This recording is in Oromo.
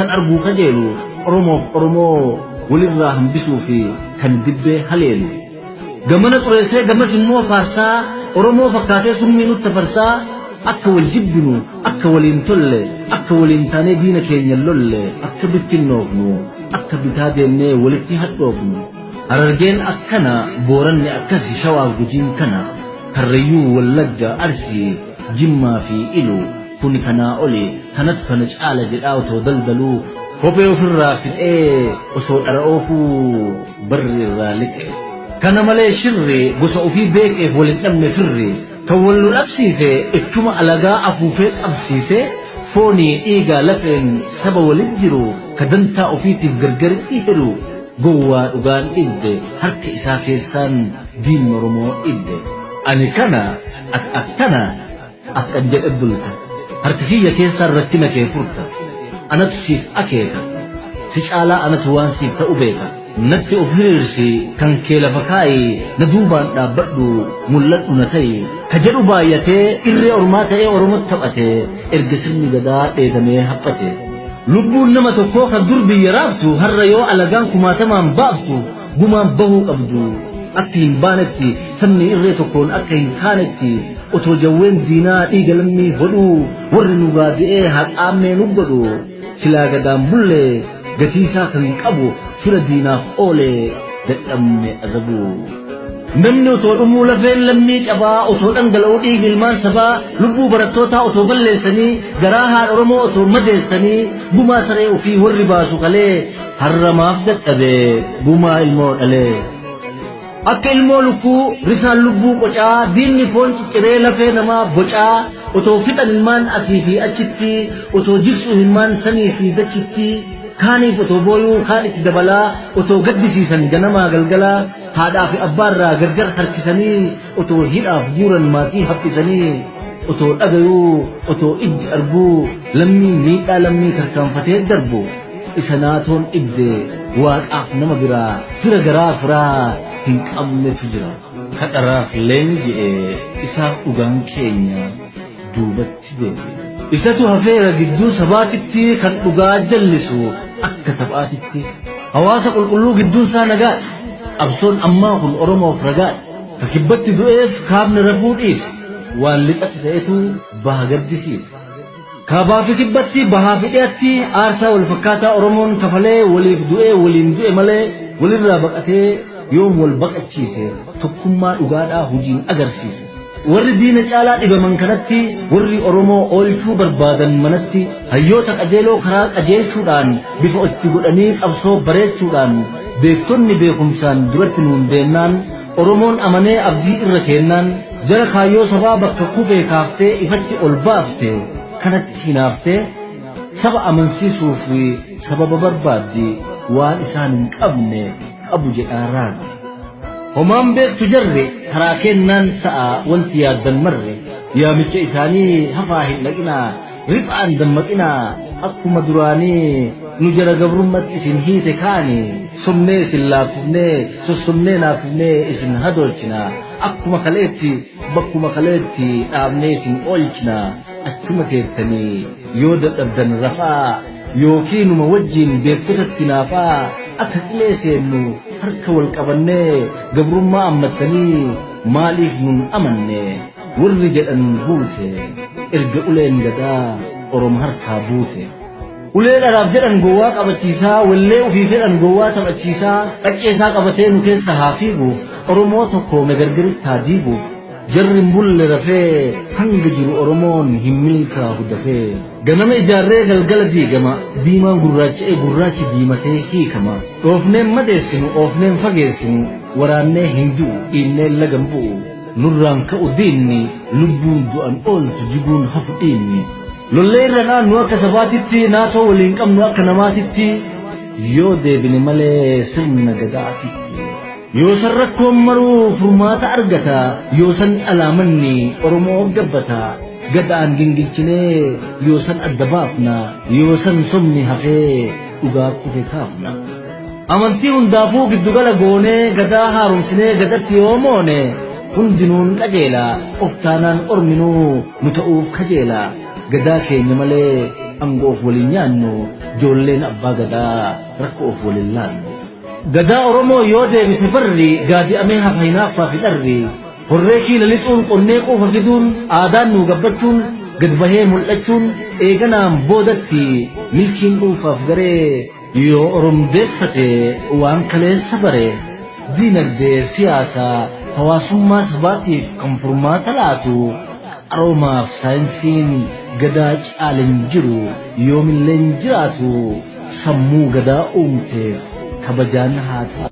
Kan arguu kajeelu Oromoof Oromoo walirraa hambisuu fi kan dibbee haleelu. Gamana xureessee gamas immoo faarsaa Oromoo fakkaatee summii nutti farsaa akka wal jibbinu akka waliin tolle akka waliin taanee diina keenya lolle akka bittinnoofnu akka bitaa deemnee walitti hadhoofnu. Harargeen akkana Booranni akkasi Shawaaf Gujiin kana Karrayyuu Wallagga Arsii Jimmaa fi Ilu kuni kanaa oli kanatu kana caala jedhaa otoo daldaluu kophee ofirraa fixee osoo dhara oofuu barri irraa lixe. Kana malee shirri gosa ofii beekeef wal hin dhabne firri kan wal nu dhabsiise ichuma alagaa afuufee qabsiise foonii dhiigaa lafeen saba walit jiru ka dantaa ofiitiif gargaritti hiru gowwaa dhugaan dhibde harka isaa keessaan diinni Oromoo dhibde. Ani kana ati akkana akkan jedhe bulta harka kiyya keessaan rakkina kee furta anatu siif akeeka si caalaa anatu waan siif ta'u beeka natti of hiriirsi kan kee lafa kaa'i na duubaan dhaabbadhu mul'adhu na ta'i ka jedhu baay'atee irree ormaa ta'ee Oromotti taphate erga sirni gadaa dheedamee haphate. Lubbuun nama tokkoo kan dur biyya raaftu har'a yoo alagaan kumaatamaan baaftu gumaan bahuu qabdu akka hin baanetti sabni irree tokkoon akka hin kaanetti otoo jawween diinaa dhiiga lammii hodhuu warri nu gaadi'ee haxaammee nu godhu silaa gadaan bullee gatiisaa kan qabu fira diinaaf oolee dadhabne adabuu. Namni otoo dhumuu lafeen lammii cabaa otoo dhangala'uu dhiigni ilmaan sabaa lubbuu barattootaa otoo balleessanii garaa haadha Oromoo otoo madeessanii gumaa saree ofii warri baasu kalee har'a maaf dadhabe gumaa ilmoo dhalee. Akka ilmoo lukkuu risaan lubbuu qocaa diinni foon cicciree lafee namaa bocaa otoo fixan ilmaan asii fi achitti otoo jigsu ilmaan samii fi dachitti kaaniif otoo booyuu kaan itti dabalaa otoo gaddisiisan ganamaa galgalaa haadhaa fi abbaarraa gargar harkisanii otoo hidhaaf guuran maatii haphisanii otoo dhagayuu otoo ijji arguu lammii miidhaa lammii tarkaanfatee darbu isa naatoon dhibde waaqaaf nama biraa fira garaa firaa hin qabnetu jira. Kadharaaf leenji'e isaaf dhugaan keenya duubatti deebi'e. Isatu hafeera gidduu sabaatitti kan dhugaa jallisu akka taphaatitti. Hawaasa qulqulluu gidduun isaa nagaadha. Qabsoon ammaa kun Oromoof ragaadha. Ka kibbatti du'eef kaabni rafuu dhiise. Waan lixatti ta'etu baha gaddisiise. Kaabaa fi kibbatti bahaa fi dhiyaatti aarsaa wal fakkaataa Oromoon kafalee waliif du'ee waliin du'e malee walirraa baqatee yoom wal baqachiise tokkummaa dhugaadhaa hojiin agarsiise. Warri diina caalaa dhibaman kanatti warri Oromoo oolchuu barbaadan manatti hayyoota qajeeloo karaa qajeelchuudhaan bifa itti godhanii qabsoo bareechuudhaan beektonni beekumsaan duratti nuun deemnaan Oromoon amanee abdii irra keennaan jara kaayyoo sabaa bakka kufee kaaftee ifatti ol baafte kanatti hinaaftee saba amansiisuuf sababa barbaaddi waan isaan hin qabne qabu jedhaa raaddi. Homaan beektu jarri karaa keennaan ta'a wanti yaaddan marri yaamicha isaanii hafaa hin dhaqinaa riphaan dammaqinaa akkuma duraanii nu jara gabrummatti isin hiite kaani somnee isin laaffifnee sossobnee naafifnee isin hadoolchina akkuma kaleetti bakkuma kaleetti dhaabnee isin oolchina achuma teettanii yoo dadhabdan rafaa yookiin numa wajjin beektotatti naafaa akka qilee seennu harka wal qabannee gabrummaa ammattanii maaliif nun amanne warri jedhan guute erga uleen gadaa Oromo harkaa buute. Ulee dharaaf jedhan gowwaa qabachiisaa wallee ofii fedhan gowwaa taphachiisaa qacceesaa qabatee nu keessa haa fiiguuf Oromoo tokkoome gargaritti haa diiguuf jarri hin bulle rafee hanga jiru Oromoon hin milkaahu dafee. Ganama ijaarree galgala diigama diimaan gurraacha'ee gurraachi diimatee hiikama dhoofneen madeessinu oofneen fageessinu waraannee hin du'u dhiibneen lagan bu'u nurraan ka'u diinni lubbuun du'an ooltu jiguun hafu dhiinni. Lollee irra naannu akka sabaatitti naatoo waliin qabnu akka namaatitti yoo deebine malee sirna gadaatitti. Yoo san rakkoon maruu furmaata argata yoo san dhalaa manni Oromoo gabbata gadaan gingilchinee yoo san adda baafna yoo san somni hafee dhugaa kufe kaafna. Amantii hundaafuu giddugala goonee gadaa haaromsinee gadatti yoo moone hundinuun qajeela of taanaan orminuu nu ta'uuf kajeela gadaa keenya malee Angoof waliin nyaannu, joolleen abbaa gadaa rakkoof waliin laannu. Gadaa Oromoo yoo deebise barri, gaadi'amee hafa hinaaffaa fi dharri. Horree kiila lixuun qonnee quufa fiduun, aadaan nuu gabbachuun, gad bahee mul'achuun, eeganaan boodatti milkiin dhuunfaaf garee. Yoo Orom deeffate waan kaleessa bare, diinagdee, siyaasa, hawaasummaa sabaatiif kan furmaata laatu, qaroomaaf saayinsiin Gadaa caale hin jiru, yoomillee hin jiraatu, sammuu Gadaa uumteef kabajaan haa taatu.